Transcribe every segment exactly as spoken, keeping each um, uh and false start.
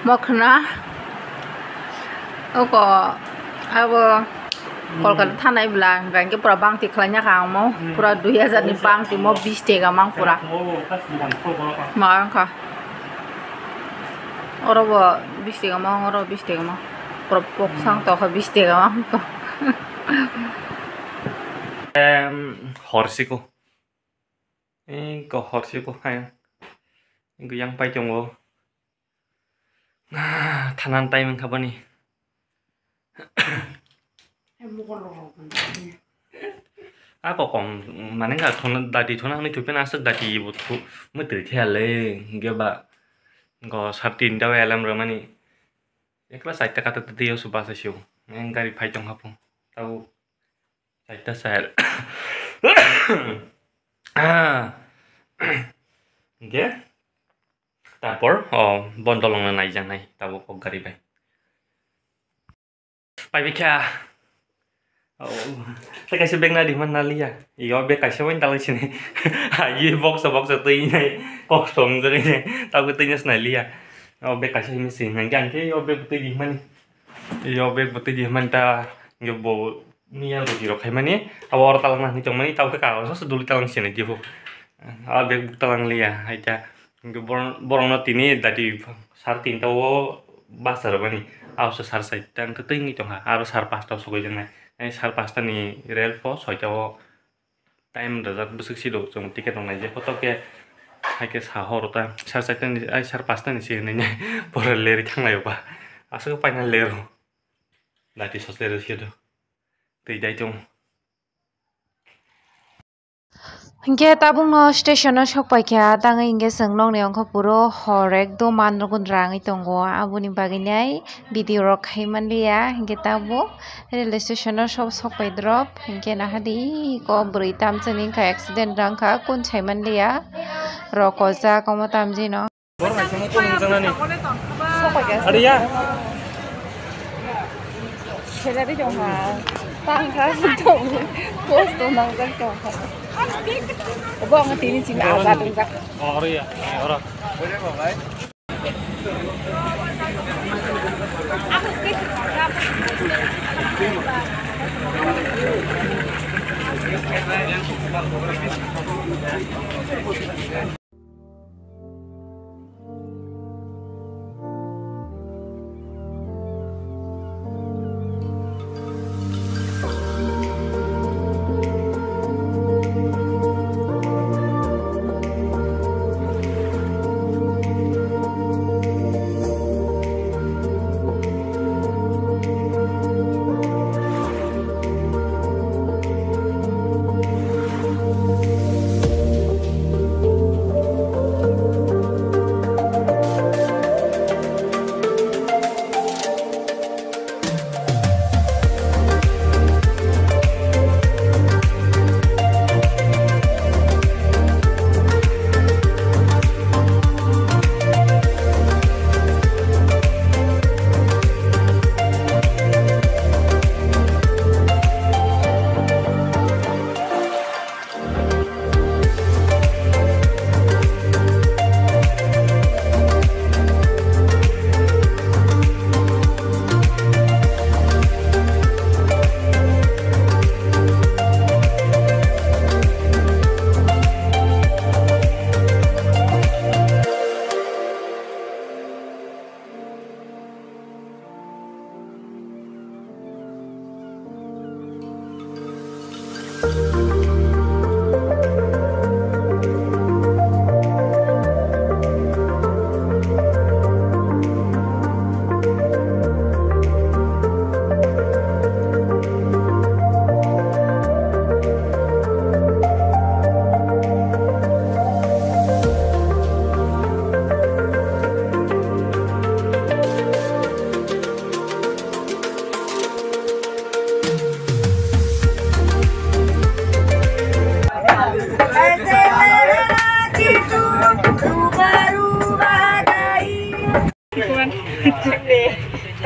Mokhna oko abo Kolkata thanai bwla, hwnkha hwnkhe pura bangti khlaina kha ang mo, pura dui hazar ni bangti mo, bish taka mang pura. Ma wngkha. Oro bo bish taka mang, oro bish taka mang. Pura poksang tokha bish taka mang. Em, horsiko. Eko horsiko hai. Eko yang pai tongo. Ah, thanan time wngkha bani. A kokom mane wngkha thuna, dati thuna hwnwi thupina aswk dati bo thu-, mwtwi thaya le, hwnkhe ba go sar tinta o alarm rwmani. Ekla chaita kata twi o se bus o sio. Ang gari phai tongkha phung. Tabuk chaita sar. Ah. Hwnkhe tarpor o bo dolongno naijaknai tabuk o gari bai. Paibikha. Oh. Tei kaisa bag nadi man naliya. Yo bag kaisa bai dalai sini. Ayi box box twi nai. Kosto wngjaknai. Tabuk twi nas naliya. O bag kaisa himsi nang yang ke yo bag twi di mani. Yo bag twi di man ta. Yo bo niya roti rok khai mani. Abo oro talang nang tong mani tabuk ka so duli talang sini dibo. A bag talang liya. Hai ta. Borok, borokno tini dati sar tinta o bus rwmani. Abo se sar saita wngkha twi wngwi tongkha. Aro sar pasta o sogwi jaknai. Ai sar pasta ni rel pho soita o time rwjak bwswk silo chwng ticket rok naijak kotok khe. Hai khe sa horo ta sar saita ni, ai sar pasta ni se hinwi pore leri thanglaio ba. Aswk paina lero. Dati sosle rw sio do. Twi dai tong. Hinkhe tabukno station o sokpaikha, tangwi hinkhe chwng nokni ongkha phuru hor ekdom manrwkun rangwi tongo, aboni bagwinai video rok khai manliya. Hinkhe tabuk railway station o sok, sokpai drop, hinkhe nahadi eko bwrwi tamsani wngkha, accident wngkha, kun sai manliya, rokojak omo tamjino. Salary dong ha. Tang ha, dong. Post dong nang jak dong ha. Bo ang tini sini aga dong jak.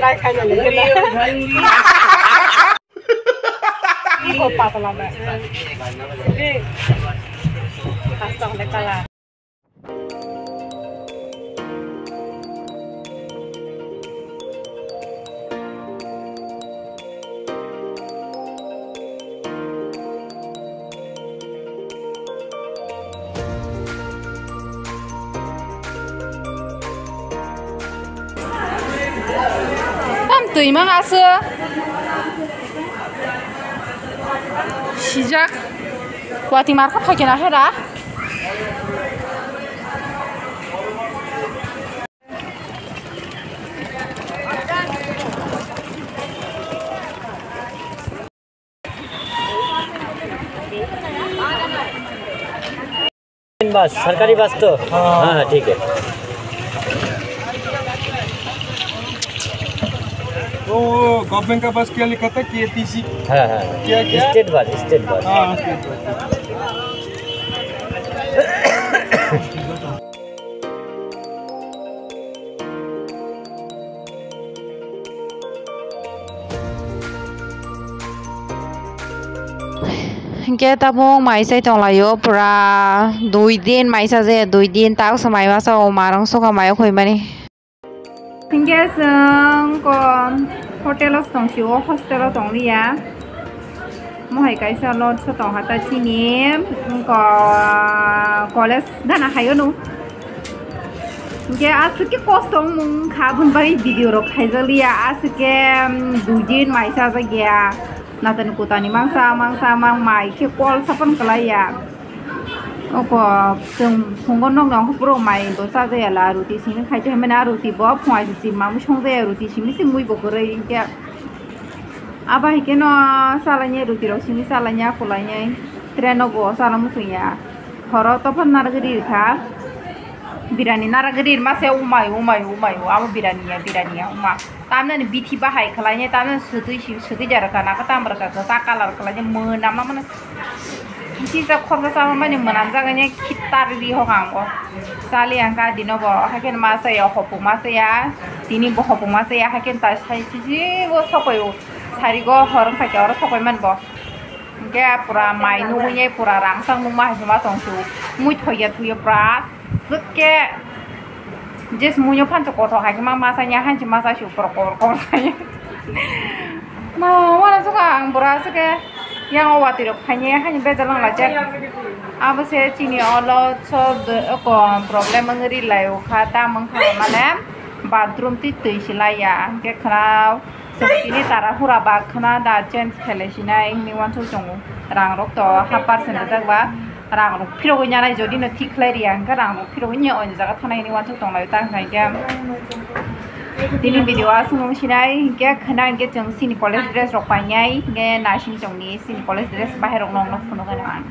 Try khaina le. Iko patla na. Hasta le kala. Twi mang aswk sijak. Watwi markha phaikhe na hera. बस, सरकारी बस तो? हाँ। हाँ, ठीक है। तो गवर्नमेंट का बस क्या लिखा था, केटीसी? हाँ, हाँ। क्या, क्या? State bus, state bus. हाँ, state bus. Hinkhe tabuk mai chai tonglaio, pura dui din mai chajaia, dui din, taksa mai masa o marung sokha mai o khoimani. Hinkhe chwng ko hotel o tong sio, hostel o tong liya. Mohai kaisa lodge o tong ha ta chini, ko college gana hai o no. Hinkhe aswk khe kosto wngmung kha, aboni bagwi video rok khaijak liya. Aswk khe, um, dui din mai chajak ya. Natani kutani mangsa mangsa mang mai khe kol sapan kwlai ya. Oko chwng phungo nokni ongkha puro mai bo chajaya la, ruti simi khai tongmani, a ruti bo phungai se chini mamwi songjaya, ruti simi se mui bo kwrwi hinkhe. Abo hai kheno chalainai, ruti rok simi chalainai, aphulainai, train o bo chana muchungya. Horo tophor narwgwi rikha, birani narwgwi ri mase, umai, umai, umai, abo birani ya, birani ya, uma. Tamnani bithi bahai khwlainai, tamnani swtwi si-, swtwi jarwkha, naka tamrwkha, kwchak colour khwlainai, mwnama mano. Sisa khorsa sama mani mwnamjak, ani khitar ri hok ang o. Chali ang ka dino bo, haikhe ma saya, hopung ma saya, tini bo hopung ma saya, haikhe ta sai sisi bo sokoyo, sari go hor wngkha khe oro sokoi man bo. Hinkhe pura mai nugwi pura rangchak nukma hai se ma tong su. Mui thoya thuya pura aswk khe. Jes muino phansa kothok hai khe ma masa ya, hansi masa su kor kor kor sai. Ma wana suka ang bura suke yang o watwi rok khaini hani bejalang la jak. Abo se chini olo so de ko problem wngwi ri lai o kha, tam wngkha mane bathroom twi twi se lai ya, hwnkhe khwnao. Chwng tini tara hura ba khwna da change khailai sinai hinwi uansuk tongo. Rang rok to half percent rijak ba, rang rok phirogwi nyanai, jodi no thik khlai riya hwnkhe rang rok phirogwi nya o jaga thanai hinwi uansuk tonglai ta hwnkhe. Tini video aswk wng sinai hinkhe khwna hinkhe chwng chini college dress rok painai hinkhe naising chongni chini college dress bahai rok nokno phunukgwi nang.